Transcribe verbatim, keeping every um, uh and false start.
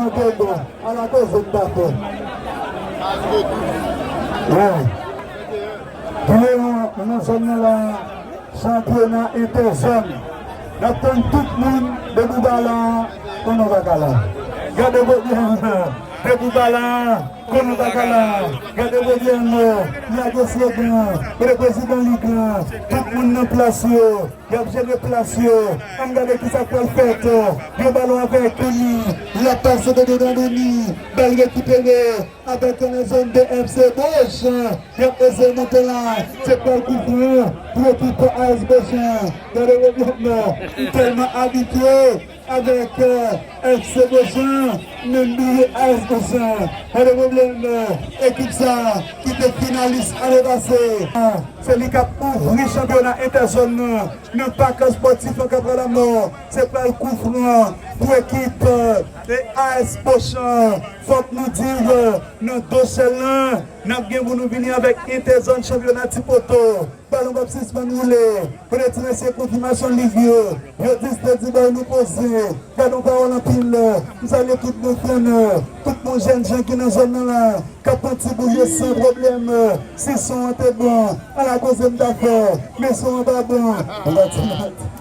Ala koze m ta fè. Wi. Kilè nan zòn nan la, chanpyona entèzòn. N ap tann tout moun depi w pa la, konnen w pa ka la. Gade pwoblèm nan, depi w pa la, konnen w pa ka la. Gade pwoblèm nan, lage slogan, kote prezidan lig lan, tout moun nan plas yo. Y ap jere plas yo. Ann gade kisa k pral fèt. Yon balon avèk Tony. L ap pase de dedan Tony. Bal rekipere avèk nan zòn de F C Boch. Y ap ese monte la. Se pral koufran pou ekip A S Boch. Gade pwoblèm nan. M tèlman abitye avèk F C Boch. Menm bliye A S Boch. Gade pwoblèm nan. Ekip sa ki te finalis ane pase. Se li k ap ouvri chanpyona entèzòn nan. Nan pak espòtif an Kap Rala Nò, se pral koufran pou ekip, eh, A S Boch. Fòk nou di, eh, nan do syèl lan, n ap gen pou nou vini avèk entèzòn chanpyona ti poto. Balon p ap sispann woule. Kote ti mesye konfimasyon lig yo. Yo di se di bay nou poze. Gade yon pawòl anpil. M salye tout bon flannè, tout bon jèn jan ki nan zòn nan la, k ap pran ti boul yo san pwoblèm. Si son an te bon, ala koze m ta fè. Men son an pa bon. Anba ti mat.